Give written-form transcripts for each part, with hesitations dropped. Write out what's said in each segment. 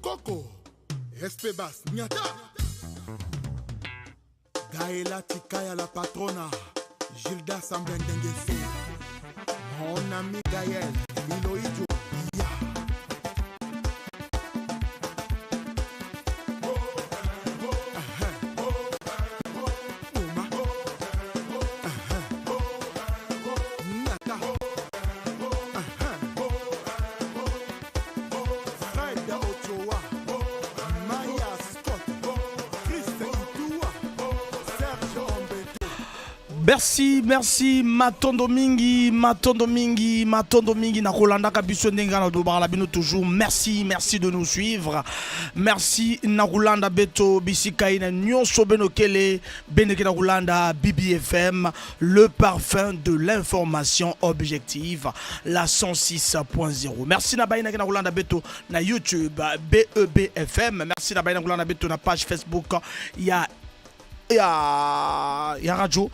Mukoko, SP Bass, Nyata. Gaëla Tikaya la patrona, Gilda Samblendengeso. Mon ami Gaël, Miloïdjo, Ya. Uma. Nyata. Fred Ochoa, Maya Scott, Chris Itua, Serge Ombeto. Merci, merci, Matondo Mingi, Matondo Mingi, Matondo Mingi, nakolandaka biso ndenge na lobaka bino toujours. Merci, merci de nous suivre. Merci nakolanda beto bisika ina nyonso beno kele beneke nakolanda BBFM, le parfum de l'information objective, la 106.0. Merci na bayina nakolanda beto na YouTube BEBFM. Merci na bayina nakolanda beto na page Facebook ya radio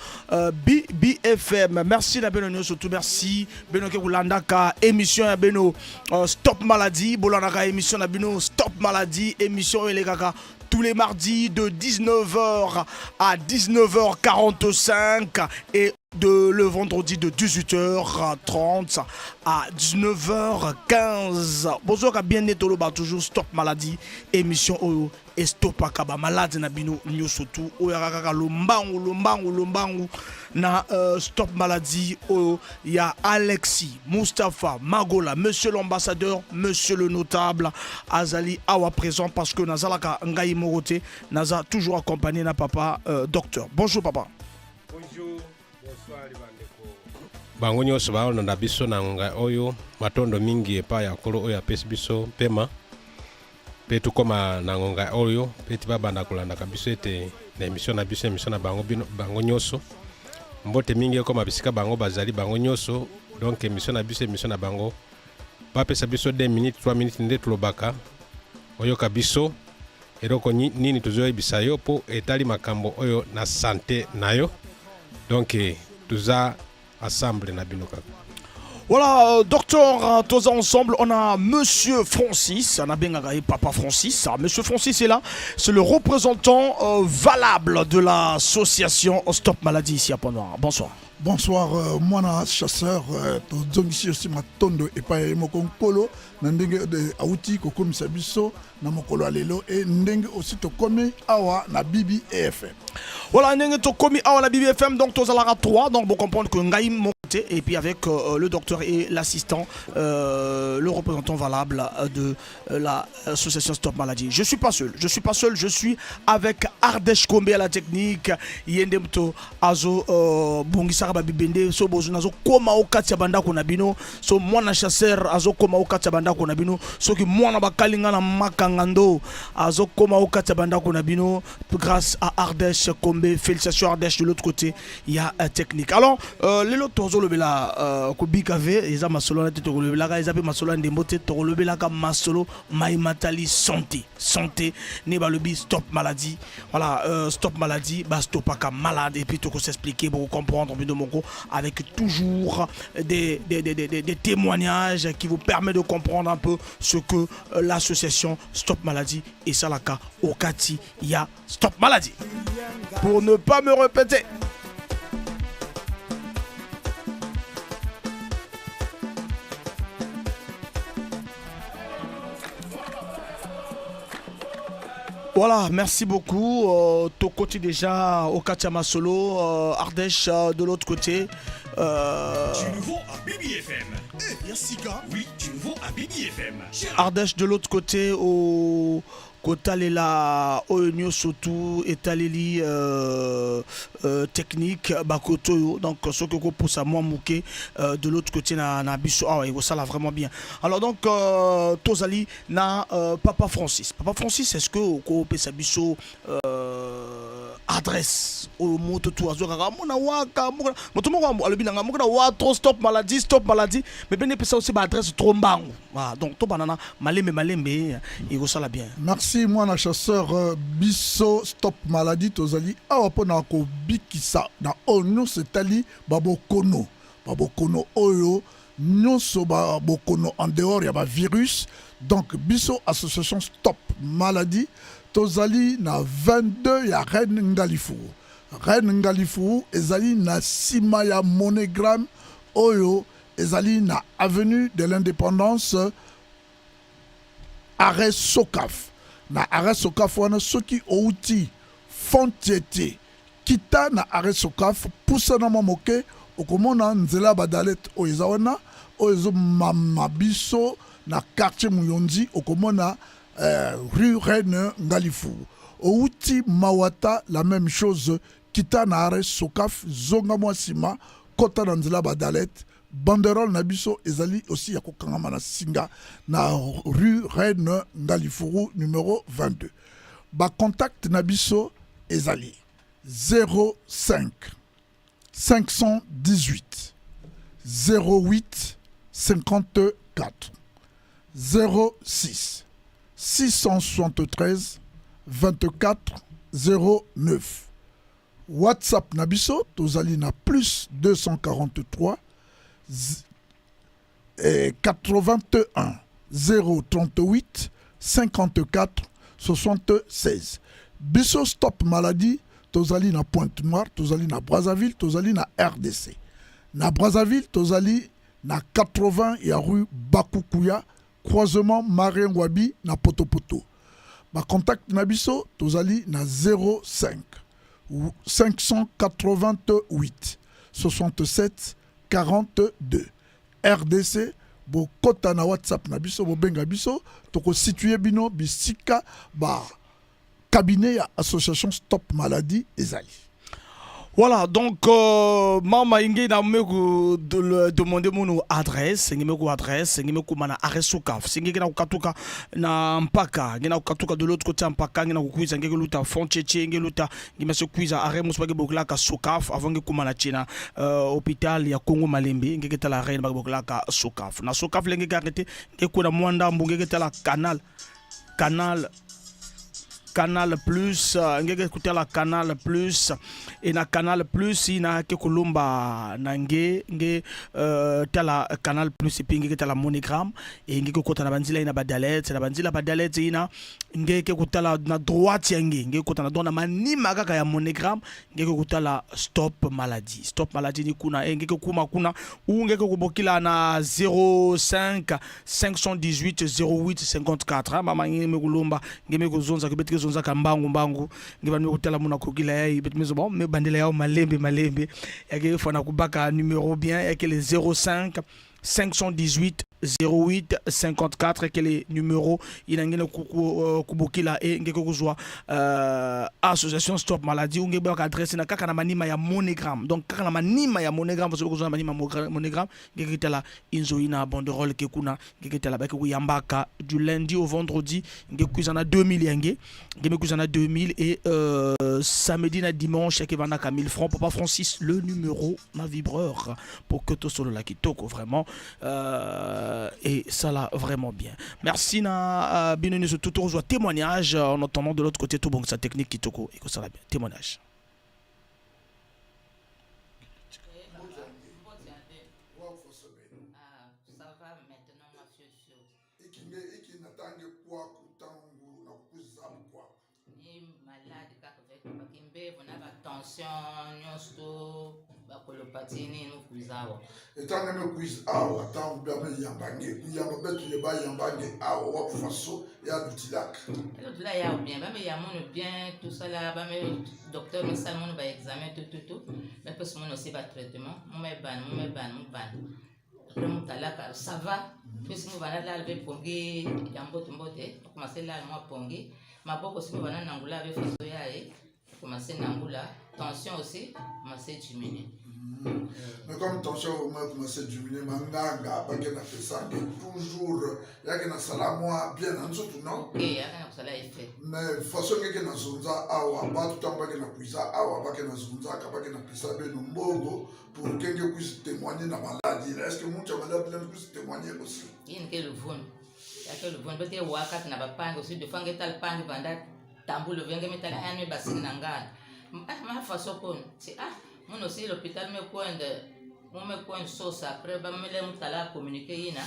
BBFM. Merci na beno surtout merci beno ke kolandaka émission ya beno Stop Maladie. Bolandaka émission na bino Stop Maladie, émission elekaka tous les mardis de 19h à 19h45 et de le vendredi de 18h30 à 19h15. Bonjour à bien toloba toujours Stop Maladie, émission oyo estopaka ba malade na bino nyonso tu oyo kaka lombangu lombangu lombangu na Stop Maladie oyo ya Alexis Mustapha Magola, monsieur l'ambassadeur, monsieur le notable, azali awa présent parce que nazalaka ngai moko te, naza toujours accompagné na papa docteur. Bonjour papa. Bonjour, bonsoir bandeko. Bango nyonso baolanda biso na ngonga oyo, matondo mingi epai ya Nkolo oyo apesi biso mpema mpe tokóma na ngonga oyo mpe ti babanda kolandaka biso ete na émission na biso, émission na bango, bino, bango nyonso. Mbote mingi ekóma bisika bango bazali bango nyonso. Donc émission na biso, émission na bango, bapesa biso 2 minutes, 3 minutes nde tolobaka, oyoka biso eloko nini tozoyebisa yo mpo etali makambo oyo na santé na yo. Donc toza ensemble na bino kaka. Voilà, docteur, tous ensemble, on a Monsieur Francis, on a bien agréé Papa Francis. Ah, Monsieur Francis est là, c'est le représentant valable de l'association Stop Maladie ici à Pointe-Noire. Bonsoir. Bonsoir, mwana chasseur, tozongisi aussi matondo epai ya ye moko Nkolo na ndenge auti kokomisa biso na mokolo ya lelo e ndenge aussi tokomi awa na BBFM. Voilà, ndenge tokomi awa na BBFM, donc tozalaka 3, donc vous comprendre que ngai monté et puis avec le docteur et l'assistant, le représentant valable de l'association Stop Maladie. Je suis pas seul, je suis pas seul, je suis avec Ardesh Kombe à la technique, ye nde moto azo bongisaka ba bibende so bozo nazo koma o kati ya bandako na bino, so mwana chasseur azo koma o kati ya bandako na bino, soki mwana bakalinga na makanga ndo azo koma o kati ya bandako na bino grâce à Ardesh Kombe. Félicitations Ardesh de l'autre côté, il y a technique. Alors, lelo tozolobela kobika ve eza masolo na te, tokolobelaka eza mpe masolo ya ndembo te, tokolobelaka masolo maimatali santé. Santé ne balobi Stop Maladie. Voilà, Stop Maladie, bastopaka malade et puis toko s'expliquer pour comprendre bino moko avec toujours des témoignages qui vous permettent de comprendre un peu ce que l'association Stop Maladie esalaka okati ya Stop Maladie. Pour ne pas me répéter. Voilà, merci beaucoup. Tokoti déjà au Katia Masolo, Ardèche de l'autre côté. Du nouveau à BBFM. Eh, Yassika. Oui, du nouveau à BBFM. Ardèche de l'autre côté au kotalela oyo nyonso tu etaleli technique bakoto oyo. Donc soki okopusa mwa moke de l'autre côté na biso awa, ekosala vraiment bien. Alors donc tozali na papa Francis. Papa Francis, est ce que okopesa biso adresse oyo moto tu azwakaka mona waka moto moko alobi nanga moko na wa trop Stop Maladie, Stop Maladie, mais bene epesa aussi baadresse trop mbangu. Voilà, donc tobanda na malembe malembe, ekosala bien. Merci mwana chasseur. Biso Stop Maladie tozali awa mpona kobikisa na oyo nyonso etali babokono, babokono oyo. Nyonso ba bokono en dehors ya ba virus. Donc biso association Stop Maladie tozali na 22 ya Reine Ngalifuru. Reine Ngalifuru ezali na sima ya Monogram oyo ezali na avenue de l'Independance, arrêt Sokaf. Na arrêt Sokaf wana, soki outi Fontiete, kita na arrêt Sokaf, pusana mwa moke, okomona nzela ya badalete oyo eza wana, oyo ezomama biso na quartier Muyonzi. Okomona rue Reine Ngalifuru. Outi Mawata, la même chose, kita na arrêt Sokaf, zonga mwa nsima, kota na nzela badalete. Banderole na biso ezali aussi ya kokangama na singa na rue Reine Ngalifuru numéro 22. Bacontact na biso ezali 05 518 08 54, 06 673 24 09. WhatsApp na biso tozali na plus 243 81 038 54 76. Biso Stop Maladie tozali na Pointe Noire, tozali na Brazzaville, tozali na RDC. Na Brazzaville tozali na 80 ya rue Bakukuya, croisement Marien Ngouabi na Potopoto. Bacontact na biso tozali na 05 588 67 42. RDC, bokota na WhatsApp na biso, bobenga biso, tokositue bino bisika ba cabinet ya association Stop Maladie ezali. Voilà, donc mama inge na meku de demander mon adresse, ngi meku adresse, ngi meku mana arrêt Sokaf, singi na kukatuka na mpaka, ngi na kukatuka de l'autre côté mpaka, ngi na kukuiza ngi luta Foncheche, ngi luta ngi mase kuiza arrêt musbage boklaka Sokaf avant ngi kumana china hôpital ya Congo Malembe, ngi ketala arrêt ba boklaka Sokaf. Na Sokaf lenge arrêté ngi kuna mwanda mbunge ketala canal canal Canal Plus, ngeke kutala Canal Plus e na Canal Plus ina ke kulumba na nge nge tala Canal Plus et puis ngeke tala Monogram e ngeke kota na banzila ina badalet na banzila badalet ina ngeke kutala na droite ya nge ngeke kota na droite na manima kaka ya Monogram ngeke kutala Stop Maladie. Stop Maladie ni kuna e ngeke kuma kuna ou ngeke kubokila na 05 518 08 54. Mama nge mekulumba nge mekuzonza ke betike zonza ka mbangu mbangu nge banu mekutala muna kokila yayi bet mezo bon me bandela yao malembe malembe yake fana kubaka numéro bien yake le 05 518 08 54 que le numéro inangene kubokila e ngeke kuzwa association Stop Maladie unge baka adresse na kaka na manima ya Monogram. Donc kaka na manima ya Monogram, vous kuzwa na manima Monogram, ngeke tala inzo ina banderole ke kuna ngeke tala bake kuyambaka du lundi au vendredi ngeke kuzana 2000 yange ngeke kuzana 2000 et samedi na dimanche yake vandaka 1000 francs. Papa Francis, le numéro ma vibreur pour que tout solo la kitoko vraiment et ça là vraiment bien. Merci na bino nyonso tout rejoint témoignage en attendant de l'autre côté tout bon sa technique kitoko et que ça va bien. Témoignage. Ça va maintenant, ma fille. Ni malade kaka bakimbevo na batension nyonso bakolopati nini kuzawa. Etanga me quiz awa ntango mpe ameyamba nge kuyamba mpe tuyeba yamba nge awa wakufa so ya lutilaka. Elotula ya bien, bameya mono bien, tout ça là, bame docteur mesala mono baexamen, tout tout tout, mepesi mono aussi batraitement, momebana momebana mobana. Après motalaka ça va, pesi mobana lala be pongi ya mbote mbote, okomase lala mwa pongi maboko soki bana nangula be faso ya ye commencer nangula, tension aussi commencer diminuer. Mais comme tension au moins commencer diminuer, manganga bake na pesange toujours yake na sala mwa bien na nzoto non? Ok, yaka na kosala effet. Mais façon ngeke na zonza awa bato ntango bake na kuiza awa bake na zonzaka bake na pesa beno mbongo pour kenge kuisi témoigner na maladie. Est-ce que mutu ya maladie lendo kuisi témoigner aussi? Yini ke luvunu yake luvunu bete wakati na bapangi aussi des fois ngetala pangi vanda tambulu venge metala ane basini na ngana ah ma façon kono si ah mono aussi l'hôpital me kwende. Mume kwen sosa après bamele mutala communiquer yina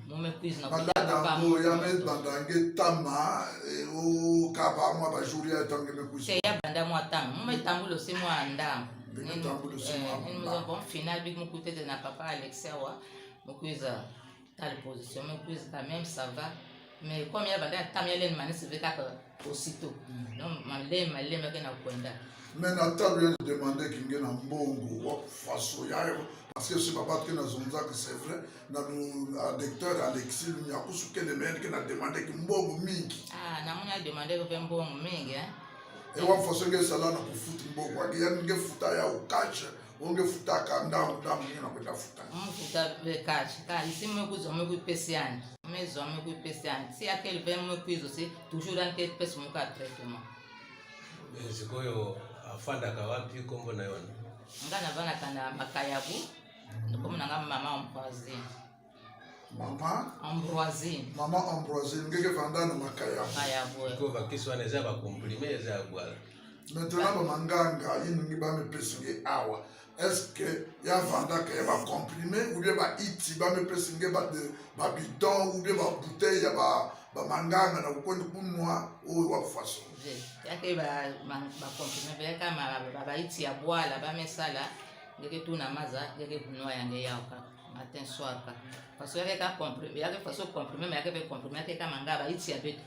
mume quiz na Malade yango ya me banda nge tama eh, okaba mwa bajour ya ntango me te ya banda mwa ntango mume tambula osi mwa ndambo Ndenge tambula osi mwa ndambo. bon final big mukutete na papa Alexia wa mukuiza tale position mukuiza quand même ça va mais comme ya banda ntango ya lene manisi ve kaka aussitôt donc maleme maleme ake na kwenda. Mais na talo ya demande kinge na mbongo wa faso ya parce que soki babato ke na zonzaka, c'est vrai, na docteur Alexis Lunyakusu kende me ke na demande ki mbongo mingi. Ah, namoni ademande mpe mbongo mingi, hein. E wa faso nge esala na kofuta mbongo ake ya nge futa ya okashe onge futaka ndambo ndambo nge na kwenda futa. Mufuta bekashi ka isi mekuzwa mekuipesi yani mezwa mekuipesi yani si akeli ve mekuizo si toujours anke pesi muka traitement. Sikoyo afandaka wapi? Nkombo na yo wana? Nga navandaka na Makayabu, komi nanga mama Ambroisine. Mama? Ambroisine. Mama Ambroisine ngeke vanda na Makaya. Makayabu. Sikoyo bakisi wana eza bacomprimés, eza ya bwala? Maintenant bamanganga yiningi bamepesi nge awa, est ce que ya vandaka ya bacomprimés ou bien baiti bamepesi nge babidon ou bien babouteille ya bamanganga na kokwenda kunwa oyo wa façon? Yake bacomprimés beyaka baiti ya bwala bamesala ngeke tuna maza ngeke bunwa yange yao kaka matin soir kaka parce que yake ka comprimé, yake façon comprimé, mais yake pe comprimé yake kama nga baiti ya beto.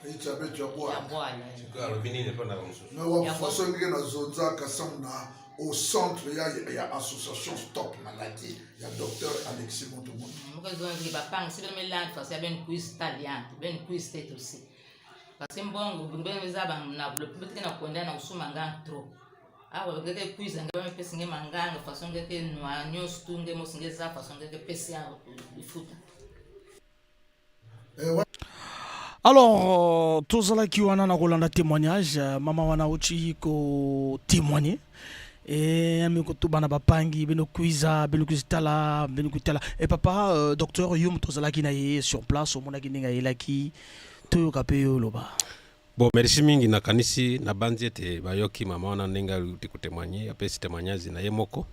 Iti ya beto ya ya bwala. Bwala. Sikoyo alobi nini mpona bamosusu? Mais wa façon ngeke nazonzaka sango na au centre ya association Stop Maladie ya docteur Alexis Motomoto. Moko ezongi bapanga si bene melante parce que ya bene quiz taliante bene quiz tete aussi parce que mbongo bene eza na betike na konda na kosuma nga trop awa ngeke quiz nge bamepesi nge manganga façon ngeke nwa nyonso tu nge mosi nge eza façon ngeke pesi ya ifuta. Alors tozalaki wana na kolanda témoignage mama wana auti kotémoigner e ami kotuba na bapangi beno kwiza beno kwizitala beno kwitala. E papa docteur, yo moto ozalaki na ye sur place, omonaki ndenge ayelaki, toyoka mpe yo oloba. Bon, merci mingi. Nakanisi nabanzi ete bayoki mama wana ndenge aluti kotémoigner, apesi témoignage na ye moko,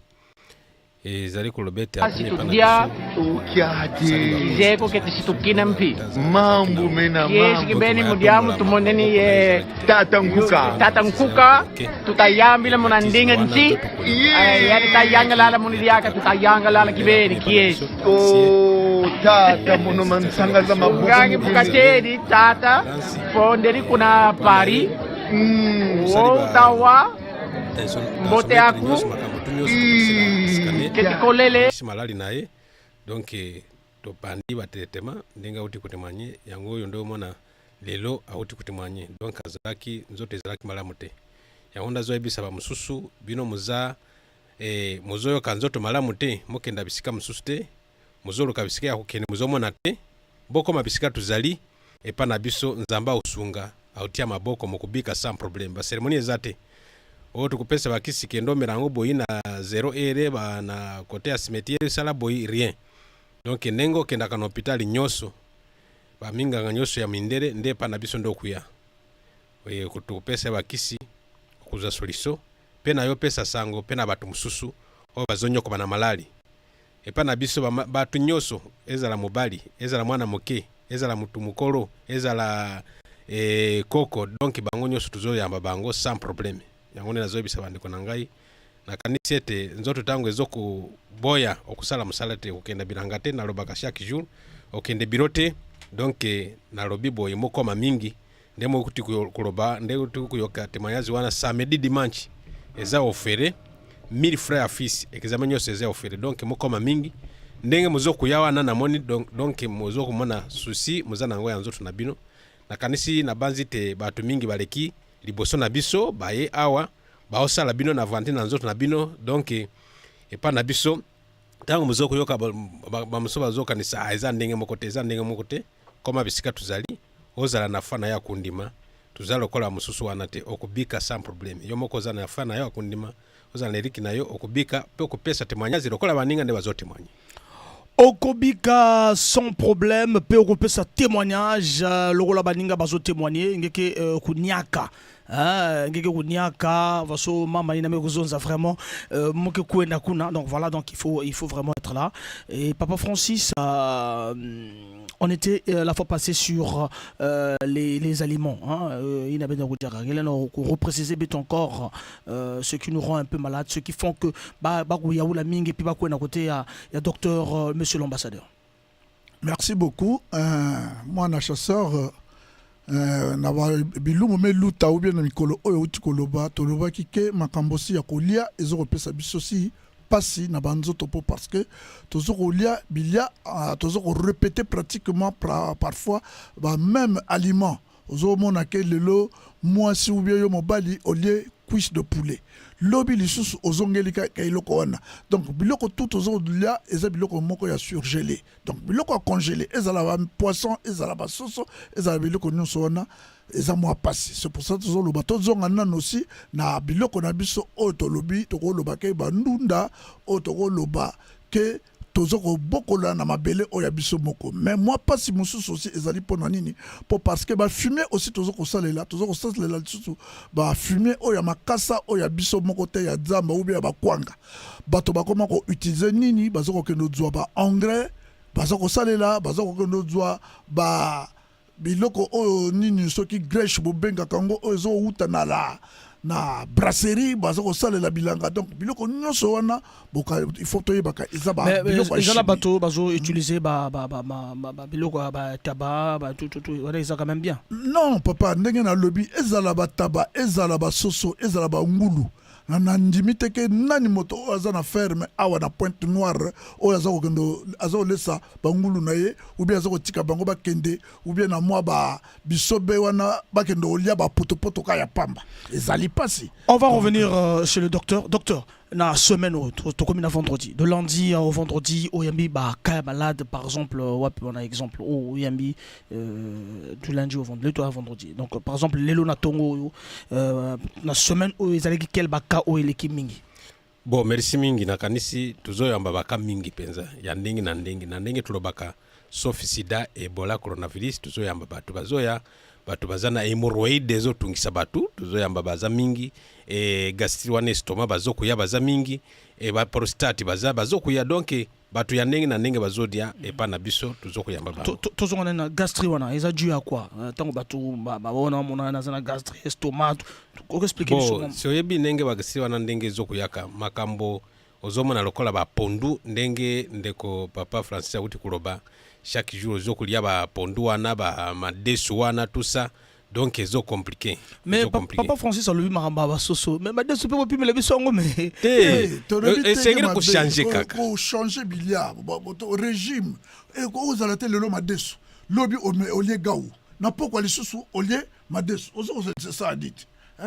ezali koloba ete Asi akomi epa na tudia biso. Okiate. Zeko ke tisitukina mpi. Mambo mena Kiesi mambo. kibeni mudiamu tumoneni ye. Tata Nkuka. Tata Nkuka tutayambila muna ndinga nti. Yani tayangalala muniliaka tutayangalala kibeni kiesi. Oh, tata mono mansangaza Ngangi mabuku. bukatedi tata fondeli kuna Paris wo tawa mbote yaku ketikolele. Malali na ye, donc topandi batraitement ndenge auti kotémoigner yango oyo nde omona lelo auti kotémoigner. Donc azalaki nzoto ezalaki malamu te. Yango nde azoyebisa bamosusu, bino moza mozoyoka nzoto malamu te, mokenda bisika mosusu te, mozoluka bisika ya kokende mozomona te, bokoma bisika tozali epa na biso. Nzambe ausunga, autia maboko, mokobika sans problème. Bacérémonie eza te oyo tokopesa bakisi kende omela yango boyi na 0 heure ba na kote ya cimetière esala boyi, rien. Donc ndenge okendaka na hôpital nyonso, baminganga nyonso ya mindele, nde epa na biso nde okuya. Tokopesa bakisi, okozwa solution mpe na yo opesa sango mpe na bato mosusu oyo bazonyokoba na malali. Epa na biso bato nyonso, ezala mobali, ezala mwana moke, ezala motu mokolo, ezala koko, donc bango nyonso tozoyamba bango sans problème. Yango nde nazoyebisa bandeko na ngai. Nakanisi ete nzoto ntango ezokoboya okosala mosala te, okokenda bilanga te, nalobaka chaque jour, okende biro te. Donc nalobi boye, mokoma mingi nde mokuti koloba nde kuti koyoka témoignage wana. Samedi, dimanche eza ofele, 1000 francs ya fiche, examen nyonso eza ofele. Donc mokoma mingi ndenge mozokoya wana. Namoni donc mozokomona souci moza na yango ya nzoto na bino. Nakanisi nabanzi te bato mingi baleki liboso na biso baye awa baosala bino na vanté na nzoto na bino. Donc epa na biso ntango mozokoyoka bamosusu bazokanisa: "Ah, eza ndenge moko te, eza ndenge moko te." Koma bisika tozali, ozala na foi na yo ya kondima. Toza lokola mosusu wana te, okobika sans problème. Yo moko oza na foi na yo ya kondima, ozala na eliki na yo, okobika mpe okopesa témoignage lokola baninga nde bazotémoigne. Okobika sans problème mpe okopesa témoignage lokola baninga bazotémoigne ngeke kuniaka. Hein, ngeke kuniaka vaso mama ina me kozonza vraiment moke kwenda kuna. Donc voilà, donc il faut vraiment être là. Et papa Francis, on était la fois passée sur les aliments, hein, ina bena kodiaka ngele na repréciser bit encore ce qui nous rend un peu malade, ce qui font que ba ba koyaula mingi puis ba kwenda côté ya docteur, monsieur l'ambassadeur. Merci beaucoup. Mwana chasseur, na bilumu meluta ou bien na mikolo oyo outi koloba, tolobaki ke makambo si ya kolia ezokopesa biso si pasi na banzoto, mpo parce que tozo kolia bilia, tozo korépéter pratiquement parfois ba même aliment. Ozomona ke lelo mwasi ou bien yo mobali olie cuisse de poulet, lobi lisusu ozongeli kaka eloko wana. Donc biloko tout tozolia eza biloko moko ya surgelé, donc biloko ya congelé, ezala bapoisson, ezala basoso, ezala biloko nyonso wana, eza mwa pasi. C'est pour ça tozoloba tozonga nano aussi na biloko na biso oyo tolobi, tokoloba ke bandunda oyo tokoloba ke toza kobokola na mabele oyo ya biso moko. Mais mwa mpasi mosusu aussi ezali mpona nini? Mpo parce que bafumier aussi toza kosalela, toza kosalela lisusu bafumier oyo ya makasa oyo ya biso moko te, ya nzamba ou bien ya bakwanga. Bato bakoma koutiliser nini? Baza kokende kozwa baengrais, baza kosalela, baza kokende kozwa ba biloko oyo nini, soki grèche bobengaka yango, oyo ezowuta na brasserie, baza kosalela bilanga. Donc biloko nyonso wana boka, il faut toyebaka eza biloko ya eza na bato bazo utiliser biloko ya bataba, wana eza quand même bien? Non papa, ndenge nalobi, ezala bataba, ezala basoso, ezala bangulu, na ndimi te ke nani moto oyo aza na ferme awa na Pointe Noire oyo aza kokende, aza kolesa bangulu na ye ou bien aza kotika bango bakende ou bien na mwa ba bisobe wana bakende kolia bapotopoto ka ya pamba, ezali mpasi. On va revenir chez le docteur. Docteur, na semaine oyo tokomi na vendredi, de lundi au vendredi, oyambi bacas ya malade, par exemple wapi wana exemple oyo oyambi du lundi au vendredi to ya vendredi? Donc par exemple lelo na ntongo oyo, na semaine oyo ezalaki quel bacas oyo eleki mingi? Bon, merci mingi. Nakanisi tozoyamba bacas mingi mpenza ya ndenge na ndenge na ndenge. Tolobaka sauf sida, ebola, coronavirus, tozoyamba bato bazoya, bato baza na hémorroïde ezotungisa bato, tozoyamba baza mingi. Gastrite wana, estomac, bazokoya baza mingi. Baprostate baza bazokoya. Donc bato ya ndenge na ndenge bazodia epa na biso, tozokoyamba bango. Tozonga na gastri wana, eza dû à quoi? Ntango bato baona mona naza na gastri, estomac, okoexpliquer biso? Bon, si oyebi ndenge bagastri wana ndenge ezokoyaka, makambo ozomona lokola bapondu, ndenge ndeko papa Francis akuti koloba, chaque jour ozokolia bapondu wana, bamadesu wana, tout ça, donc ezocompliquer. Mais papa Francis alobi makambo ya basoso, mais badesu mpe bopimela biso yango, mais te, esengeli kochanger kaka. Kochanger bilia, régime ozala te lelo madesu, lobi olie gau, na pokwa lisusu olie madesu, ozokozala dite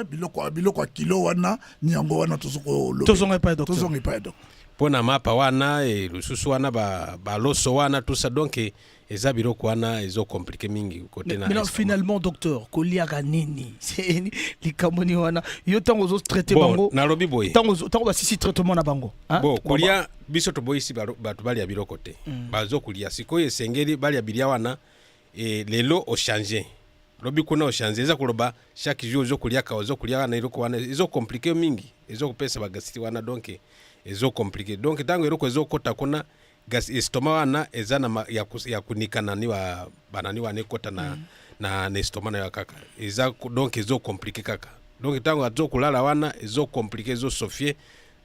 biloko ya kilo wana ni yango wana. Tozonga epai docteur. Tozonga epai docteur. Mpo na mapa wana, lisusu wana baloso wana, tout ça, donc eza biloko wana ezocompliquer mingi kote na Maintenant, finalement docteur, koliaka nini? Likambo nini wana yo ntango ozotraiter bango? Nalobi boye. Ntango basisi traitement na bango? Bon, kolia, biso toboyisi bato balia biloko te. Bazokolia sikoyo, esengeli balia bilia wana. Lelo ochanger, lobi kuna ochanger, eza koloba chaque jour ozokoliaka, ozokolia na eloko wana, ezocompliquer mingi, ezokopesa bagastrite wana. Donc ezocompliquer, donc ntango eloko ezokɔta kuna, gas estomac wana eza na ya kunika nani wa banani wana ekɔta na estomac na yo kaka eza, donc ezocompliquer kaka. Donc ntango azokolala wana, ezocompliquer, ezosofie,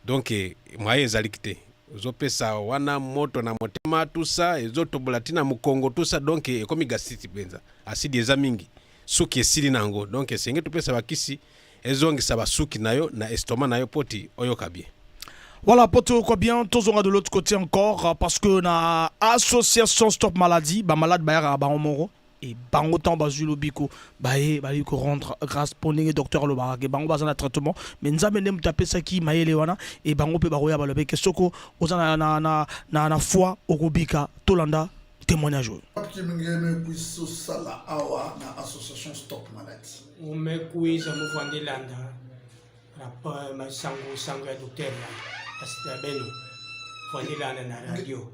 donc moyen ezaliki te. Ozopesa wana moto na motema, tout ça, ezotobola ntina mokongo, tout ça, donc ekomi gastrite mpenza, acide eza mingi, suki esili na yango. Donc esengeli topesa bakisi ezongisa basuki na yo na estomac na yo po ti oyoka bien. Voilà, poto quoi bien, tozonga de l'autre côté encore, parce que na association Stop Maladie, ba malade ba ba moro et bango ntango bazwi lobiko, baye bayi rendre grâce mpo ndenge docteur alobaka ke bango baza na traitement, mais Nzambe nde moto apesaki mayele wana. E bango mpe bakoya balobeke soko oza na foi, okobika. Tolanda témoignage oyo. Kimingeme kwisosala awa na association Stop Maladie. Umekuiza muvandilanda masango sango ya docteur ya beno vandilanda na radio.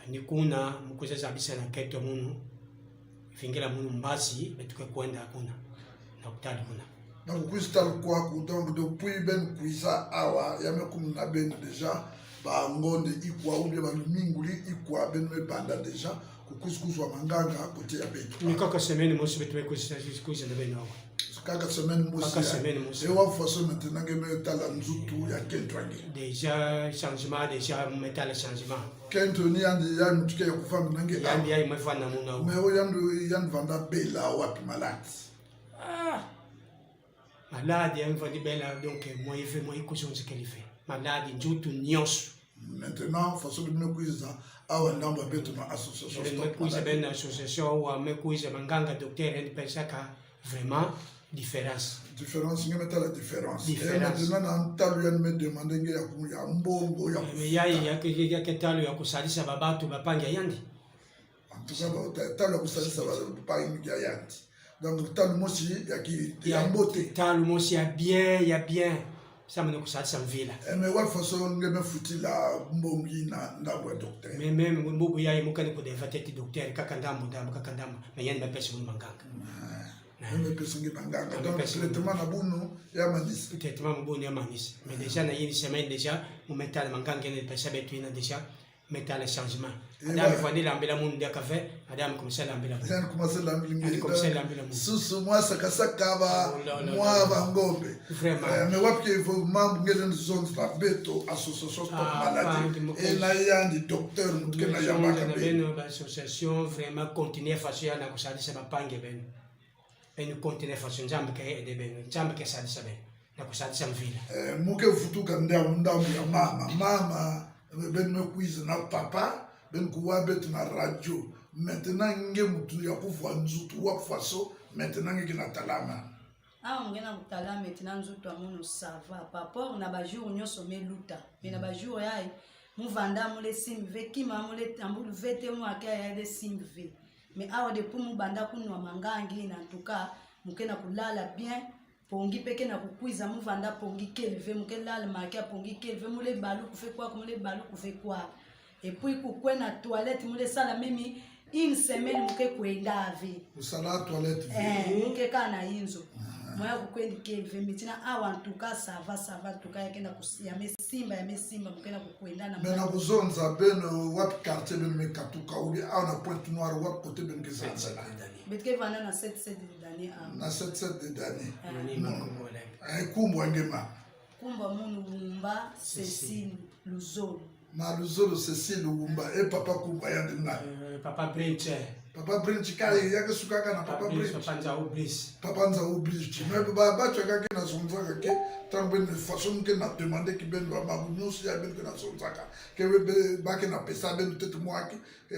Ni kuna mukuza bisa na keto munu fingela munu mbasi betuke kwenda kuna na kutali kuna. Donc kuisa kwaku, donc depuis ben kuisa awa ya me kum na ben déjà bangonde ikwa ou bien baluminguli ikwa ben me banda déjà kukuskuzwa manganga kote ya betu. Ni kaka semaine mosi betuke kuisa kuisa na beno awa. Kaka semaine mosi. Kaka semaine mosi. Et wa façon maintenant que me tala nzutu ya kento ange. Déjà changement, déjà metala changement. Kento ni yandi ya mutuke ya kufanda nange. Yandi ya imefanda muna. Mais o yandi yandi vanda bela wapi malade. Ah. Malade ya mvandi bela, donc moi il fait moi il couche ce qu'il fait. Malade nzutu nyonso. Maintenant façon de me kuiza awa ndambo betu na association. Me kuiza ben association wa me kuiza manganga docteur en pensaka vraiment différence. Différence, nge meta la différence. Différence. Et maintenant na ntalu ya me demander nge ya ku ya mbongo ya Mais ya ya ke ya ke talu ya kusalisa babatu bapangi ya yandi. En tout cas ba talu ya kusalisa bapangi ya yandi. Donc talu mosi ya ki ya mbote. Talu mosi ya bien ya bien. Ça me kusalisa mvila. Mais wa façon nge me futila mbongi na ndambo ya docteur. Mais même mbubu ya imukani ko deva tete docteur kaka ndambo ndambo kaka ndambo. Mais yandi bapesa mu manganga. Mepesongi banganga. Donc traitement na bunu ya manisi. Traitement mubunu ya manisi. Mais déjà na une semaine déjà mumetala manganga ne pesa betu ina déjà metala changement. Adam vandi lambela munu dia café, Adam commence lambela. Adam commence lambela. Adam commence lambela. Susu moi saka ba moi bangombe. Vraiment. Mais wapi il faut membre ngene zone la beto association stop maladie. Et na yandi docteur mutuke na yambaka beno association vraiment continuer façon ya na kusalisa bapange beno. Beno continuer façon nzambe ke ede beno nzambe ke salisa beno na kusalisa mvila. Muke futuka ndambu ya mama mama ben me quiz na papa ben kuwa betu na radio maintenant nge mutu ya kuvwa nzutu wa faso maintenant nge na talama. Ah nge na talama maintenant nzutu amono ça va par rapport na ba jour nyonso meluta mais na ba jour ya muvanda mule simve kima mule tambulu vete mu akaya ya de simve mais awa depuis mubanda kunwa mangangi na en tout cas muke na kulala bien pongi peke na kukwiza muvanda pongi kelve muke lala make pongi kelve mule balu kufe kwa mule balu kufe kwa et puis kukwe na toilette mule sala mimi une semaine muke kwenda ave usala toilette muke kana inzo moya kukwendi kelve mitina awa en tout cas ça va en tout cas yakenda ya mesimba muke na kukwenda na mais na kuzonza beno wapi quartier beno mekatuka ou bien awa na Pointe Noire wapi côté beno ke zanzala betke vanda na 7-7 de dani na 7-7 de dani kumbu angema kumba munu wumba Cécile Luzolo na Luzolo Cécile wumba e papa kumba ya ndina papa Bridge papa Bridge kai yake sukaka na papa Bridge papa Nzau Bridge papa Nzau Bridge mais ba chaka ke na zonzaka ke tango ben façon ke na demander ki ben ba mabunyos ya ben ke na zonzaka ke ba ke na pesa ben peut-être moi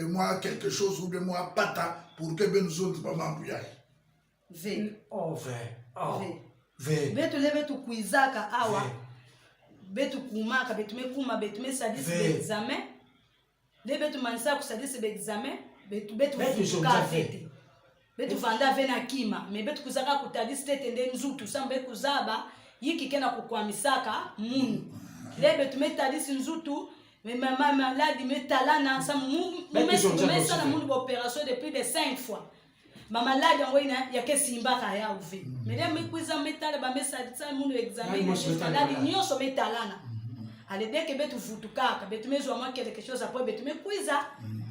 moi quelque chose ou bien moi pata pour que ben zonz ba mambu ya V oh V oh V betu lebe tu kuizaka awa betu kumaka betu mekuma betu mesadisi examen le betu manisa kusadisi examen betu betu kafete betu vanda ve na kima me betu kuzaka kutadisi tete nde nzutu sambe kuzaba yiki kena kukwamisaka munu le betu metadisi nzutu mais mama maladi metalana sa mumesala munu opération de plus de 5 fois mama ladi yango ina yake simbaka ya uve mais le mekwiza metala ba mesadisa munu examen maladi nyonso metalana ale dès que betu vutukaka betu mezwa mwa quelque chose après betu mekwiza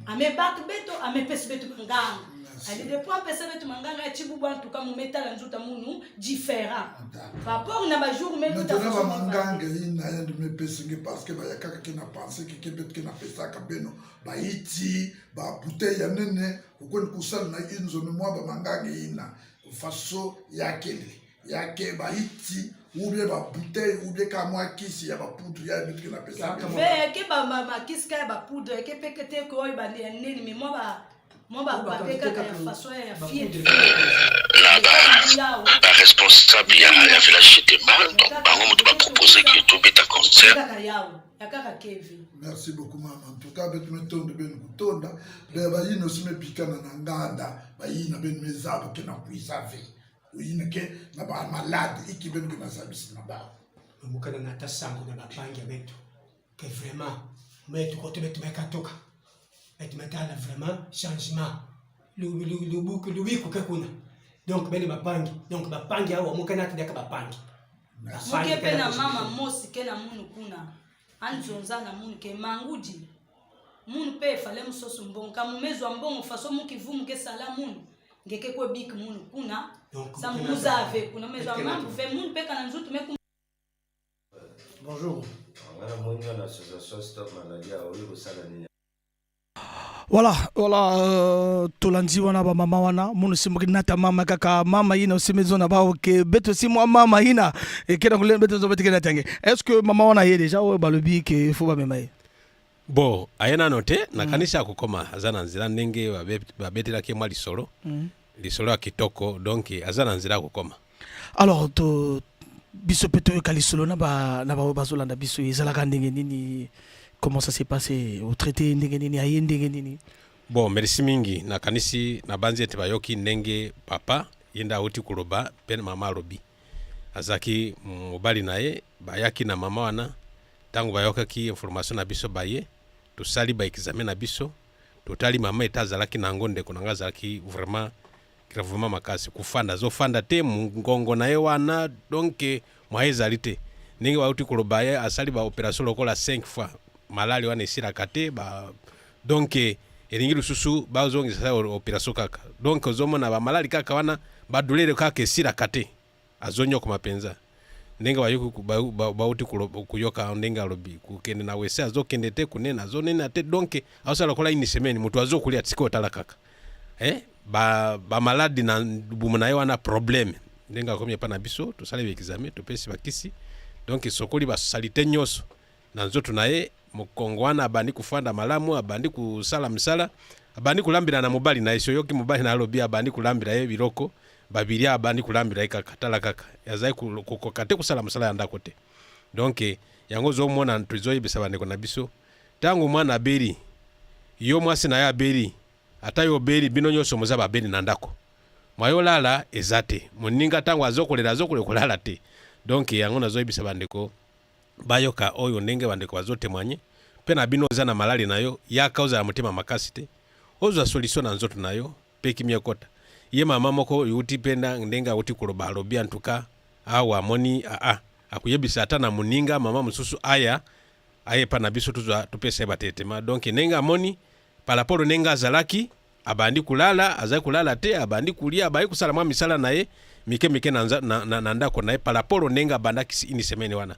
amebak beto amepesi betu manganga ale depuis apesa betu manganga ya chibubu en tout cas mumetala nzuta munu différent par rapport na ba jour meluta maintenant ba manganga ina yandi mepesi parce que ba yakaka ke na penser ke betu ke na pesaka beno ba iti ba bouteille ya nene okoni kusala na inzo me mwa ba manganga ina faso yakele yake ba iti ou bien ba bouteille ou bien ka mwa kisi ya ba poudre ya betu ke na pesa ve ke ba ma kisi ka ya ba poudre ke pe ke te ko ba nene me mwa ba moi ba pape kaka ya façon ya fier la ba responsable ya village Chetemba donc bango moto ba proposer que tobeta concert kaka yawo ya kaka kevi. Merci beaucoup mama. En tout cas betu metondo benu kutonda be bayino sime pikana na nganda bayina benu mezabo ke na kuiza ve oyina ke na ba malade iki benu ke na sabisi na ba mukana na tasango na bapangi betu que vraiment metu kote betu mekatoka. Betu metala vraiment changement. Lubiku ke kuna. Donc bene bapangi. Donc bapangi awa mukana atindaka bapangi. Muke mpe na mama mosi ke na munu kuna anzonza na munu ke mangudi munu mpe efale musoso mbongo ka mumezwa mbongo faso mukivu muke sala munu ngeke kwebiki munu kuna sa muzave kuna mezwa mambu ve munu mpe kana nzutu me. Bonjour. Nga namoni yo na association Stop Maladie awa oye kosala nini? Voilà, tolandi wana bamama wana munu simboki nata mama kaka mama yina osimizo na bao ke beto si mwa mama yina ekenda kule beto zo betike natange. Est-ce que mama wana ye déjà oyo balobi ke faut bamema ye? Bon, aye nano te. Nakanisi akokoma, aza na nzela ndenge babetelaki ye mwa lisolo. Lisolo ya kitoko, donc aza na nzela akokoma. Alors to biso mpe toyoka lisolo na ba na baoyo bazolanda biso, ezalaka ndenge nini? Comment ça s'est passé? Otraité ndenge nini? Aye ndenge nini? Bon, merci mingi. Nakanisi nabanzi ete bayoki ndenge papa ye nde awuti koloba mpe mama alobi azalaki mobali na ye. Bayaki na mama wana ntango bayokaki information na biso, baye tosali baexamen na biso, totali mama ete azalaki na yango. Ndeko na ngai azalaki vraiment gravement makasi, kofanda azofanda te, mongongo na ye wana, donc mwa ezali te. Ndenge bauti koloba, ye asali baopération lokola 5 fois, malali wana esilaka te ba, donc elingi lisusu bazongisa sa opération kaka. Donc ozomona bamalali kaka wana, badouleur kaka esilaka te, azonyokoma mpenza. Ndenge bayoki bauti kuyoka ndenge alobi, kokende na WC azokende te, kunena azonena te, donc azosala lokola une semaine moto azokolia tika otala kaka eh? Bamaladi na libumu na ye wana problème. Ndenge akomi epa na biso, tosali baexamen, topesi bakisi, donc esokoli basaleté nyonso na nzoto na ye. Mokongo wana abandi kofanda malamu, abandi kosala misala, abandi kolambela na mobali na ye. Si oyoki mobali na alobi abandi kolambela ye biloko babilia, abandi kolambela ye kaka. Tala kaka, azali kokoka te kosala mosala ya ndako te. Donc yango ozomona, tozoyebisa bandeko na biso, ntango mwana abeli, yo mwasi na ye abeli, ata yo obeli, bino nyonso moza babeli na ndako, mwayo olala eza te. Moninga ntango azokolela, azokolela kolala te. Donc yango nazoyebisa bandeko bayoka oyo ndenge bandeko bazotémoigner. Mpe na bino oza na malali na yo, yaka, ozala motema makasi te, ozwa solution na nzoto na yo mpe kimia ekota. Ye mama moko euti mpe ndenge auti koloba, alobi antuka awa amoni aa akoyebisa ata na moninga mama mosusu aya aye epa na biso, tozwa topesa ye batraitement. Donc ndenge amoni par rapport ndenge azalaki, abandi kulala, azali kulala te, abandi kulia, abandi kosala mwa misala na ye mike mike na ndako na ye par rapport ndenge abandaki une semaine wana.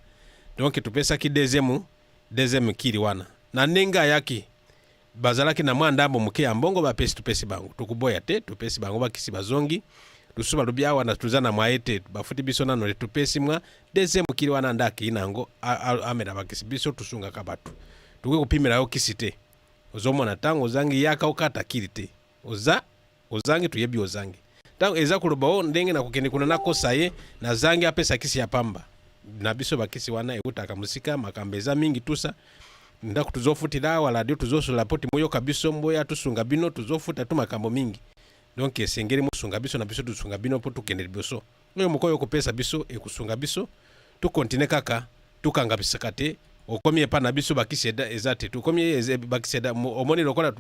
Donc topesaki deuxième kiri wana na ndenge ayaki, bazalaki na mwa ndambo moke ya mbongo bapesi, topesi bango, tokoboya te, topesi bango bakisi, bazongi lisusu, balobi awa na toza na mwaye te, bafuti biso nano te. Topesi mwa deuxième kiri wana nde akei na yango, amela bakisi. Biso tosungaka bato, tokoki kopimela yo kisi te. Ozomona ntango ozangi, yaka okata kiri te, oza ozangi, toyebi ozangi. Ntango eza koloba o ndenge nakokende kuna nakosa ye nazangi, apesa kisi ya pamba na biso. Bakisi wana eutaka mosika, makambo eza mingi tusa ndako tuzofutila awa radio, tuzosola po timoyoka biso mboya tusunga bino, tuzofuta tu makambo mingi. Donc esengeli mosunga biso na biso tusunga bino mpo tukende liboso. Oyo moko oyo kopesa biso ekosunga biso tukontinue kaka, tukanga bisaka te. Okomi epa na biso, bakisi eza te, tokomi bakisi omoni lokola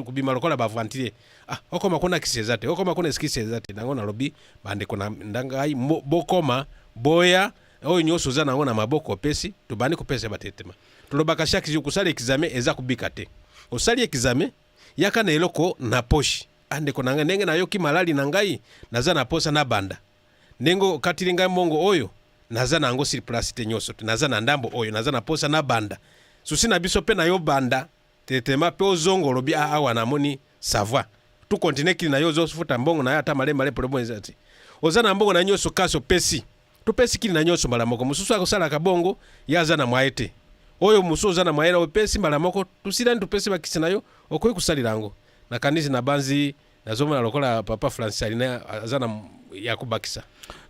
kubima lokola baaventurier. Ah, okoma kuna kisi eza te, okoma kuna kisi eza te. Nango nalobi bandeko na ngai, bokoma boya, oyo nyonso oza nango na maboko opesi, tobandi kopesa batraitement. Tolobaka chaque jour, kosala examen eza kobika te. Osali examen, yaka na eloko na poche. Ah, ndeko na ngai, ndenge nayoki malali na ngai, naza na posa nabanda, ndenge okatili ngai mbongo oyo naza na yango sur place te nyonso te, naza na ndambo oyo, naza na posa nabanda susi na biso mpe na yo banda traitement mpe ozonga olobi: "Ah, awa namoni ça va." Tukontinue kili na yo, ozofuta mbongo na yo ata malembe, problème eza te. Oza na mbongo na nyonso kasi opesi, topesi kili na nyonso mbala moko. Mosusu akosalaka bongo, ye aza na mwaye te. Oyo mosusu oza na mwaye na opesi mbala moko, tosilani, topesi bakisi na yo, okoki kosalela yango. Nakanisi na banzi nazomona lokola papa Francis alina aza na ya kobakisa.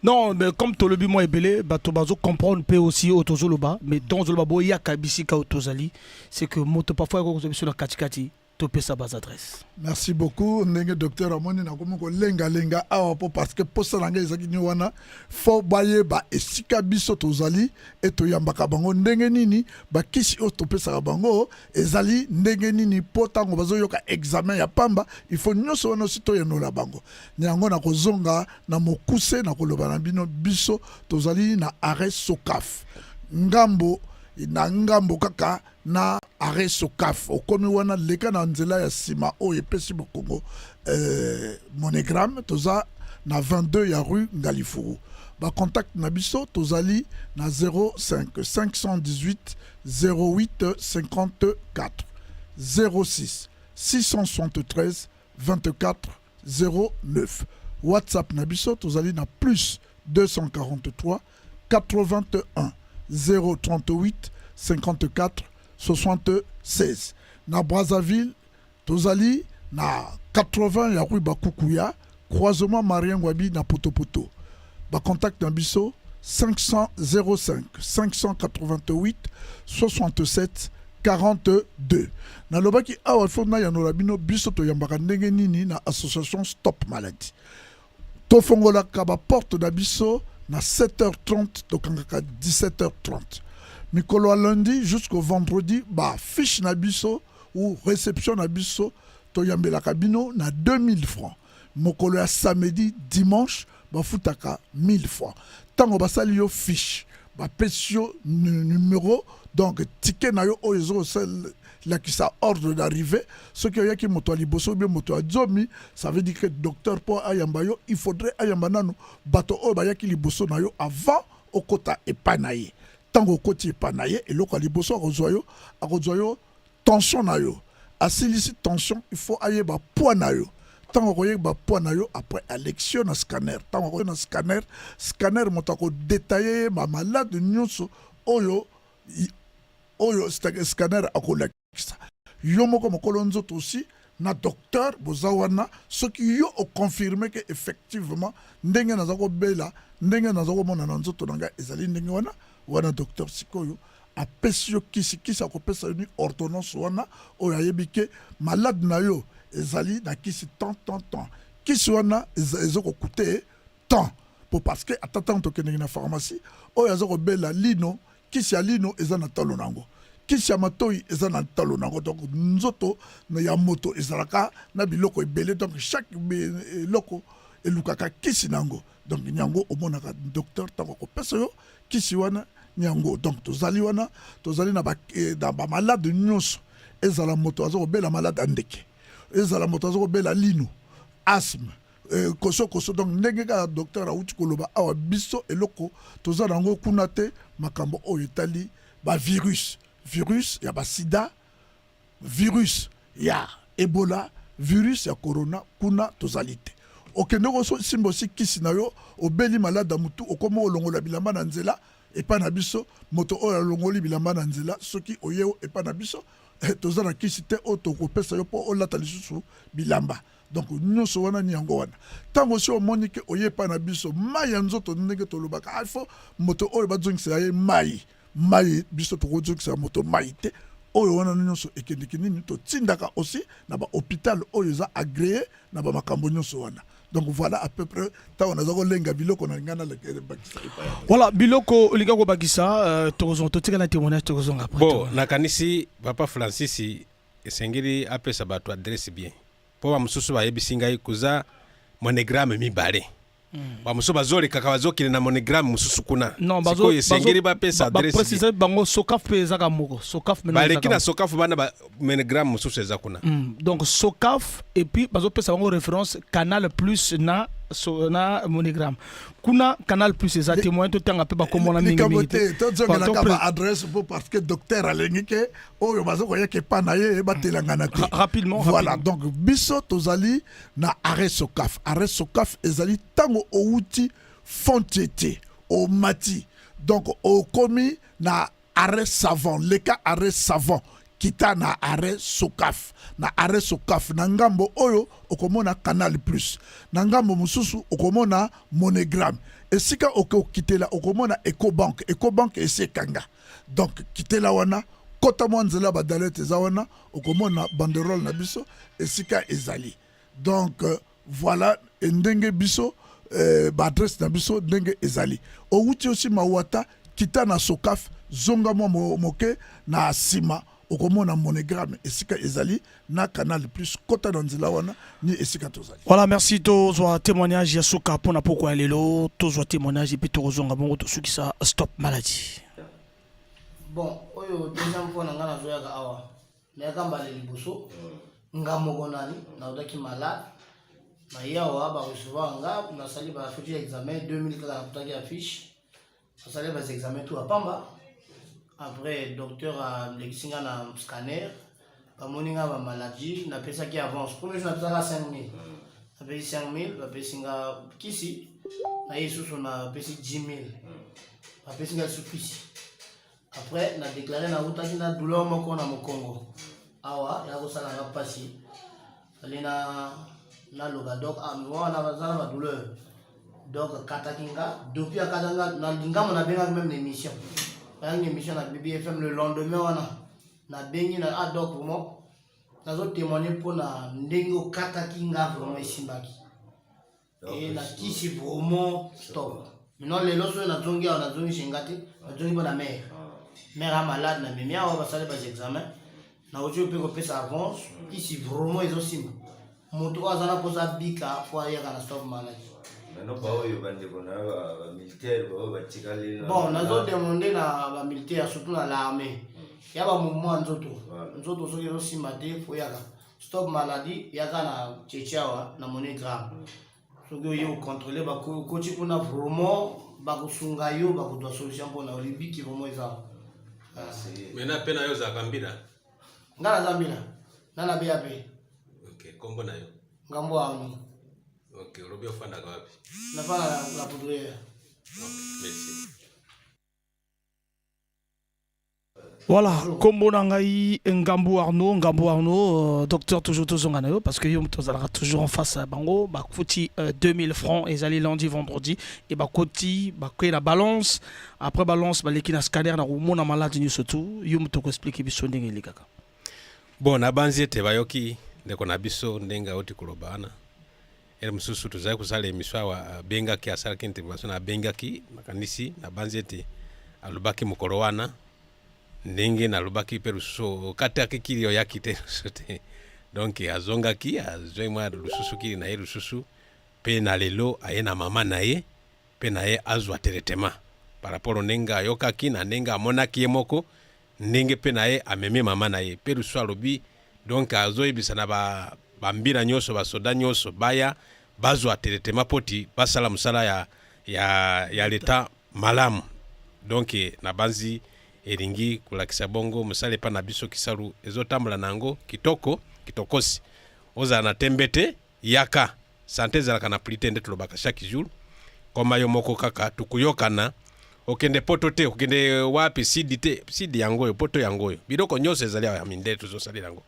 Non, mais comme tolobi mwa ebele, bato bazo comprendre mpe aussi oyo tozoloba. Mais ntango ozoloba boyaka bisika oyo tozali, c'est que moto parfois akoki kozwa biso na katikati. Topesa bas adresse. Merci beaucoup ndenge docteur amoni nakomi kolengalenga awa mpo parce que mposa na ngai ezalaki ni wana fo bayeba esika biso tozali e toyambaka bango ndenge nini bakisi oyo topesaka bango ezali ndenge nini mpo ntango bazoyoka examen ya pamba il faut nyonso wana osi toyanola bango na yango nakozonga na mokuse na koloba na bino biso tozali na arrêt sokaf ngambo na ngambo kaka na arrêt sokaf okomi wana leka na nzela ya nsima oyo epesi bokongo eh, monogramme toza na 22 ya rue ngalifuru bacontact na biso tozali na 05 518 08 54 06 673 24 09 whatsapp na biso tozali na plus 243 81 038 54 76 na brazzaville tozali na 80 ya rue bakukuya croisement marien ngwabi na potopoto bacontact na biso 505 588 67 42 nalobaki awa fo nayanola bino biso toyambaka ndenge nini na association stop maladie tofongolaka baporte na biso na 7h30 tokangaka 17h30 mikolo ya lundi jusqu'au vendredi bafiche na biso ou réception na biso toyambelaka bino na 2000 francs mokolo ya samedi dimanche bafutaka 1000 francs ntango basali yo fiche bapesi yo numero donc ticket na yo oyo ezokolakisa ordre d'arrivée soki oyaki moto ya liboso obie moto ya zomi ça veut dire que docteur mpo ayamba yo il faudrait ayamba nanu bato oyo bayaki liboso na yo avant okota epai na ye ntango okoti epai na ye eloko ya liboso akozwa yo akozwa yo tension na yo asilisi tension il faut ayeba poids na yo ntango akoyeba poids na yo après alexio na scanner ntango akoya na scanner scanner moto akodetaille ye bamalade nyonso oyo oyo scanner akolakisa yo moko mokolo nzoto osi na docteur boza wana soki yo oconfirme ke effectivement ndenge naza kobela ndenge naza komona na nzoto na ngai ezali ndenge wana wana docteur sikoyo apesi yo kisi kisi akopesa yo ni ordonnance wana oyo ayebi ke malade na yo ezali na kisi tant tant tant kisi wana ezokokute tant po parce que ata ntango tokendeki na pharmacie oyo aza kobela lino kisi ya lino eza na talo na yango kisi ya matoi eza na talo na yango donc nzoto ya moto ezalaka na biloko ebele donc chaque eloko elukaka kisi na yango donc yango omonaka docteur ntango akopesa yo kisi wana yango donc tozali wana tozali na bamalade nyonso ezala moto aza kobela malade ya ndeke ezala moto aza kobela lino asthme eh, koso koso donc ndenge kaka docteur awuti koloba awa biso eloko toza na yango kuna te makambo oyo etali bavirus virus ya basida virus ya ebola virus ya corona kuna tozali te okende kosimba osi kisi na yo obeli malade ya motu okomi kolongola bilamba na nzela epai na biso moto oyo alongoli bilamba na nzela soki oye epai na biso eh, toza na kisi te oyo tokopesa yo mpo olata lisusu bilamba donc nyonso wana ni yango wana ntango osi omoni ke oye epai na biso mai ya nzoto ndenge tolobaka ah, ifo moto oyo bazongisela ye mai mai biso tokozongisa moto mai te oyo wana nyonso ekendeki nini totindaka aussi na bahôpital oyo eza agréé na bamakambo nyonso wana donc voilà à peu près ntango naza kolenga biloko na ngai nalakisa epai voilà biloko olinga kobakisa euh, tokozonga totika na témoignage tokozonga après bon nakanisi papa francis esengeli apesa bato adresse bien mpo bamosusu bayebisi ngai koza monogramme mibale bamosusu bazolekaka bazokende na monogramme mosusu kuna non sikoyo esengeli bapesa adresse baprécise bango sokaf mpe ezaka moko sokaf maintenant baleki ezaka na moko. sokafu bana ba monogramme mosusu eza kuna Donc sokaf et puis bazopesa bango référence canal plus na so, na monogramme kuna canal plus eza te moyen totanga mpe bakomona likambo mingimingi te tozongelaka Pardon, baadresse mpo parce que docteur alingi ke oyo baza koyaka epa na ye batelangana te rapidement voilà rapidement. donc biso tozali na arrêt sokaf arrêt sokaf ezali ntango owuti fontie te omati donc okomi na arrêt savant leka arrêt savant kita na arrêt sokaf na arrêt sokaf na ngambo oyo okomona canal plus na ngambo mosusu okomona monogramme esika okokitela okomona ecobank ecobank esi ekanga donc kitela wana Kota mwa nzela ba dalete eza wana, okomona banderole na biso esika ezali. Donc voilà ndenge biso ba adresse na biso ndenge ezali. Owuti osi Mawata, kita na Sokaf, zonga mwa moke na sima, okomona Monogramme esika ezali na Canal Plus. Kota na nzela wana ni esika tozali. Voilà, merci. Tozwa témoignage ya suka mpona pokwa ya lelo. Tozwa témoignage et puis tokozonga bongo tosukisa Stop Maladie. Bon, oyo deuxième fois na nga nazoyaka awa. Nayaka mbala liboso, nga moko nani nautaki malade, naye awa barecevoir nga, nasali bafuti ya examen 2000 kaka, nakutaki affiche, nasali ba examen tout ya pamba. Après docteur alekisi nga na scanner, bamoni nga ba maladie, napesaki avance. Premier jour napesaka 5000, napesi 5000, bapesi nga kisi. Naye lisusu napesi 10000, bapesi nga lisusu kisi. Après na déclaré nautaki na douleur moko na mokongo awa, ya kosala nga mpasi, fale na naloba donc wana baza na badouleur. Donc akataki nga, depuis akataki nga na ngambo, nabengaki même na émission, bayaki na émission na BBFM le lendemain wana, nabengi na ah donc vraiment nazotémoigne mpona ndenge okataki nga, vraiment esimbaki e na kisi, vraiment stop. Maintenant lelo soki nazongi awa, nazongi chez nga te, nazongi mpo na mare, mare a malade, na memi awa, basali ba examen, nauti mpe kopesa avance. Kisi vraiment ezosimba. Moto oyo aza na mposa abika, fo ayaka na Stop Maladie. Maintenant baoyo bandeko na yo bamilitaire baoyo batikali Bon, nazodemande na bamilitaire, surtout na l'armée, ya bamouvement ya nzoto, nzoto soki ezosimba te, fo yaka Stop Maladie, yaka na Tchetche awa na Monogramme. Soki oye ocontrôle, okoti kuna, vraiment bakosunga yo, bakozwa solution mpona olibiki, vraiment eza. Maintenant mpe na yo ozalaka mbila? Nga naza mbila nga na BAP. Ok, kombo na yo? Ngambo ano. Ok, olobi ofandaka wapi? Nafanda na Poudrière. Ok, merci. Voilà, kombo na ngai Ngambu Arnaud, Ngambu Arnaud, docteur, toujours tozonga na yo parce que yo tozalaka toujours en face ya bango. Bakuti 2000 francs, ezali lundi, vendredi et bakoti bakwei na balance, après balance baleki na scanner na komona malade nyonso tu. Yo moto koexplike biso ndenge elekaka. Bon, nabanzi ete bayoki ndeko na biso ndenge auti koloba wana. Ere mosusu tozali kosala émission awa, abengaki, asalaki intervention, abengaki. Nakanisi, nabanzi ete alobaki mokolo wana ndenge nalobaki mpe lisusu okataki kili, oyaki te lisusu te. Donc azongaki, azwi mwa lisusu kili na ye lisusu, mpe na lelo aye na mama na ye mpe na ye azwa traitement par rapport ndenge ayokaki na ndenge amonaki ye moko, ndenge mpe na ye amemi mama na ye mpe lisusu alobi. Donc azoyebisa na bambila nyonso, basoda nyonso baya bazwa traitement mpo ti basala mosala ya leta malamu. Donc nabanzi elingi kolakisa bongo mosala epa na biso Kisalu ezotambola na yango kitoko kitokosi. Ozala na tembe te, yaka. Santé ezalaka na prix te, nde tolobaka chaque jour. Koma yo moko kaka, tukuyokana. Okende poto te, okende wapi, sidi te, sidi yango oyo, poto yango oyo, biloko nyonso ezali awa ya mindele tozosalela yango.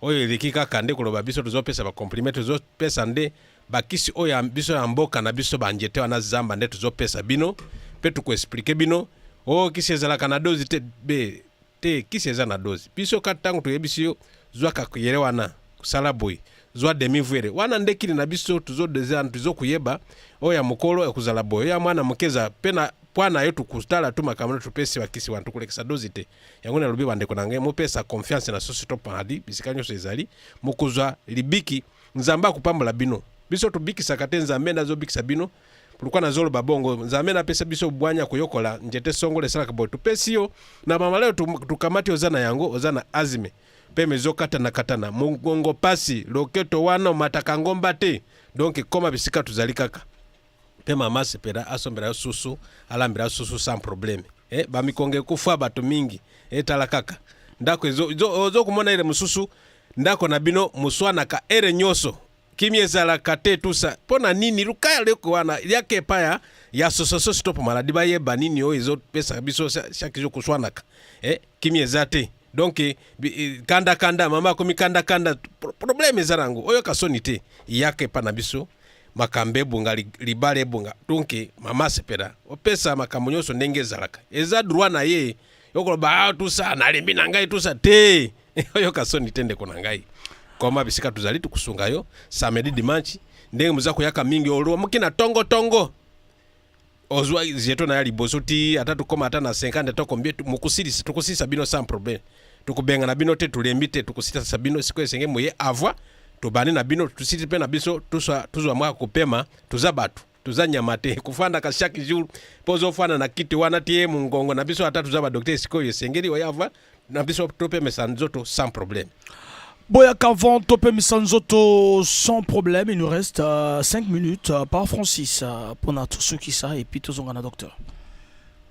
Oyo eleki kaka nde koloba biso tozopesa bacomprime, tozopesa nde bakisi oyo ya biso ya mboka na biso, banjete wana zamba nde tozopesa bino mpe tokoexplike bino. Oyo kisi ezalaka na dozi te, be te, kisi eza na dozi. Biso kaka ntango toyebisi yo zwaka yere wana, sala boye, zwa demi verre wana, nde kili na biso tuzokoyeba oyo ya mokolo ekozala boye, oyo ya mwana moke eza mpe na pwa na yo. Tukutala tu makambo na topesi bakisi wana, tokolekisa dozi te. Yango nalobi, bandeko na ngai, mopesa confiance na sosi to paradis bisika nyonso ezali, mokozwa libiki. Nzambe akopambola bino. Biso tobikisaka te, Nzambe nde azobikisa bino. Pourquoi nazoloba bongo? Nzambe napesa biso bwanya koyokola njete songolo esalaka boye. Topesi yo na mamala oyo tukamati, oza na yango, oza na asthme, peme ezokatana-katana, mongongo pasi, loketo wana omataka ngomba te. Donc koma bisika tozali kaka mpe mama asepela, asombela yo susu, alambela yo susu sans problème. Bamikongo ekufa bato mingi, etala kaka ndako ozokomona ere mosusu ndako na bino moswanaka ere nyonso, kimia ezalaka te, tusa mpo na nini? Luka eloko wana, liaka epai ya association Stop Maladie, bayeba nini oyo ezopesa biso chaque jour koswanaka, kimia eza te. Donc kanda kanda, mama akomi kanda kanda, problème eza nango. Oyoka soni te, yaka epa na biso, makambo ebonga, libala ebonga. Donc mama asepela, opesa makambo nyonso ndenge ezalaka, eza droit na ye. Okoloba ah, tout ça nalembi na ngai tout ça te. Oyoka soni te ndeko na ngai. Koma bisika tozali tukusunga yo samedi dimanche ndenge moza koyaka mingi olwamuki na tongo tongo ozwa jeton na ya liboso ti ata tokoma ata na 50 to combien mokosilisa tokosilisa bino sans problème tokobengana bino te tolembi te tokosilisa bino sikoyo esenge moye avoi tobandi na bino tosilisi mpe na biso tozwa mwa kopema toza bato toza nyama te kofandaka chaque jour mpo ozofanda na kiti wana tie mongongo na biso ata toza badokter sikoyo esengeli oya avoi na biso topemesa nzoto sans problème. Boyaka vent topemisa nzoto sans problème. Il nous reste 5 minutes par Francis pour notre sukisa et puis tozonga na docteur.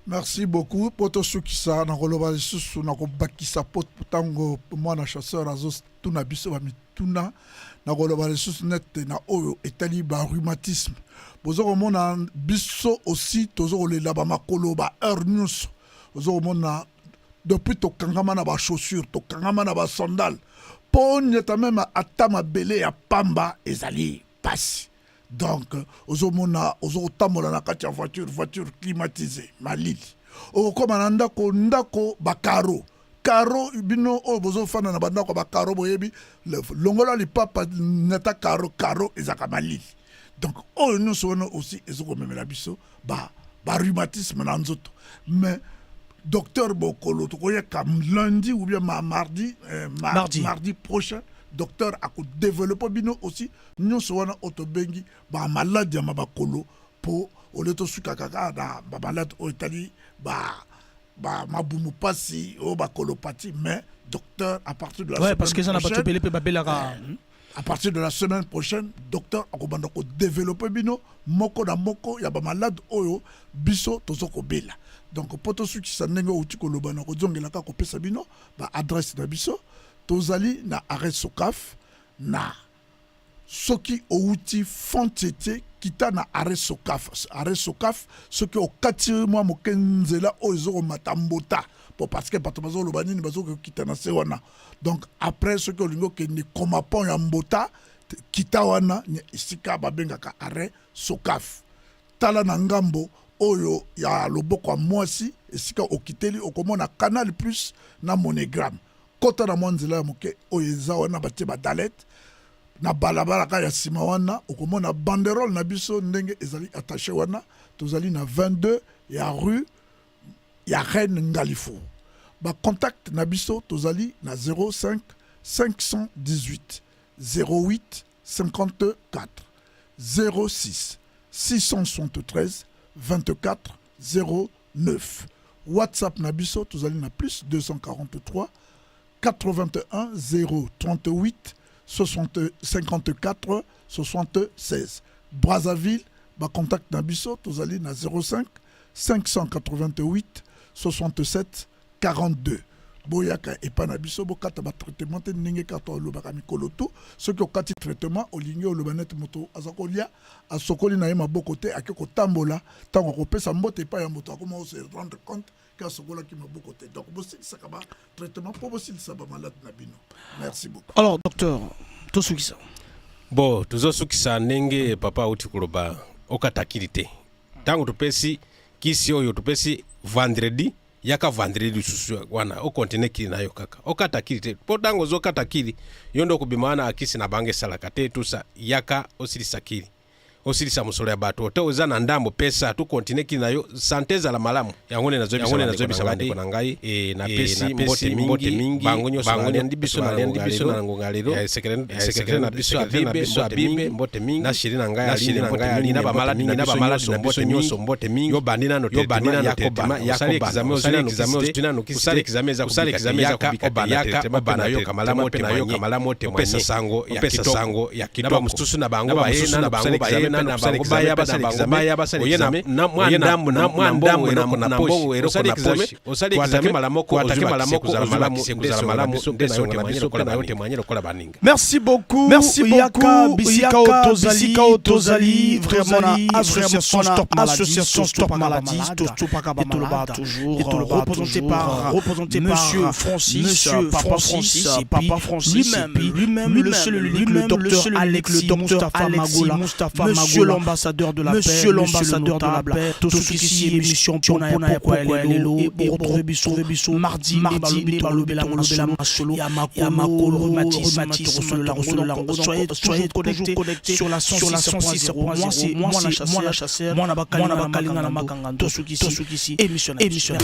Merci beaucoup po tosukisa na koloba lisusu na kobakisa po ntango mwana chasseur azotuna biso bamituna na koloba lisusu nete na oyo etali ba rhumatisme boza komona biso aussi toza kolela bamakolo ba heure nyonso oza komona depuis tokangama na ba chaussures tokangama na ba sandales mpo onyata meme ata mabele ya pamba ezali pasi donc ozomona ozokotambola na kati ya voiture voiture climatisée malili okokoma na ndako ndako bakaro karo bino oyo bozofanda na bandako ya bakaro boyebi longola lipapa nata karo karo ezalaka malili donc oyo nyonso wana aussi ezokomemela biso ba ba rhumatisme na nzoto mais docteur Bokolo tokoyaka lundi ou bien ma mardi, eh, ma, mardi. mardi prochain docteur akodeveloppe bino aussi nyonso wana oyo tobengi bamaladi ya mabakolo mpo olie tosuka kaka na bamaladi oyo etali ba ba mabumu pasi oyo bakolopati mais docteur à partir de la ouais, parce que eza na bato ebele mpe babelaka eh, à partir de la semaine prochaine docteur akobanda kodeveloppe bino moko na moko ya bamalade oyo biso tozo kobela donc mpo tosukisa ndenge outi koloba na kozongela kaka kopesa bino baadresse na biso tozali na arrêt sokaf na soki outi fond-tietie kita na arrêt sokaf arrêt sokaf soki okati mwa moke nzela oyo ezokomata mbota po parce que bato bazoloba nini bazokokita na se wana donc après soki olingi okende koma pont ya mbota kita wana esika babengaka arrêt sokaf tala na ngambo oyo ya loboko ya mwasi esika okiteli okomona canal plus na monogramme kota na mwa nzela ya moke oyo eza wana batie badalete na balabala kaka ya nsima wana okomona banderole na biso ndenge ezali attaché wana tozali na 22 ya rue ya reine Ngalifo. Ba contact na biso tozali na 05 518 08 54 06 673 24 09. WhatsApp na biso tozali na plus 243 81 038 60 54 76. Brazzaville ba contact na biso tozali na 05 588 67 42 boyaka epai na biso bokata batraitement te ndenge kaka tolobaka mikolo tu soki okati traitement olingi oloba neti moto aza kolia asokoli na ye maboko te ake kotambola ntango akopesa mbote epai ya moto akoma ose rendre compte ke asokolaki maboko te donc bosilisaka ba traitement mpo bosilisa bamalade na bino merci beaucoup alors docteur tosukisa bo tozosukisa ndenge papa auti koloba okatakili te ntango topesi kisi oyo topesi vendredi yaka vendredi lisusu wana okontinue kili na yo kaka okata kili te mpo ntango ozokata kili yo nde okobima wana akisi na bango esalaka te tusa yaka osilisa kili osilisa mosolo ya bato te oza na ndambo pesa to continue kili na yo sante ezala malamu yango nde nazobisa bandeko na ngai e, napesi mbote mingi bango nyonso balandi biso na ngonga lelo sekretare na biso abibe mbote mingi na sheri na ngai aline mbote mingi na bamaladi na biso nyonso mbote mingi yo bandi nano yo bandi nano traitement osali examen ozwi nano kisi osali examen eza osali examen eza kobika te yaka obanda yoka malamu te na yoka malamu te opesa sango ya kitoko sango ya kitoko na bamosusu na bango baye na bango baye na bango baya basala examen baya basala examen na mwa ndambo na mwa ndambo eloko na mbongo eloko na poche osali examen malamu ozwi malamu kozala malamu kozala malamu nde songo na biso mpe na yo témoigner lokola baninga. Merci beaucoup. Merci beaucoup. Yaka bisika otozali, tozali vraiment na association Stop Maladie, association Stop Maladie, et tout le bas toujours, représenté par représenté Monsieur Francis, Monsieur Papa Francis, Papa Francis, lui-même, lui-même, le seul l'unique, le docteur Alexis, le docteur Alexis Moustapha Magola, Monsieur l'ambassadeur de la paix, Monsieur l'ambassadeur de la paix, tosukisi émission mpona ya pokwa ya lelo et retrouve biso mardi, mardi balobela masolo ya makolo rhumatisme, lango. Soyez soyez connectés sur la 106.0. Moi c'est moi la chasseur, moi na bakalinga na makanga. Tosukisi émission émission.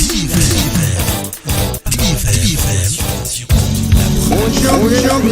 Bonjour.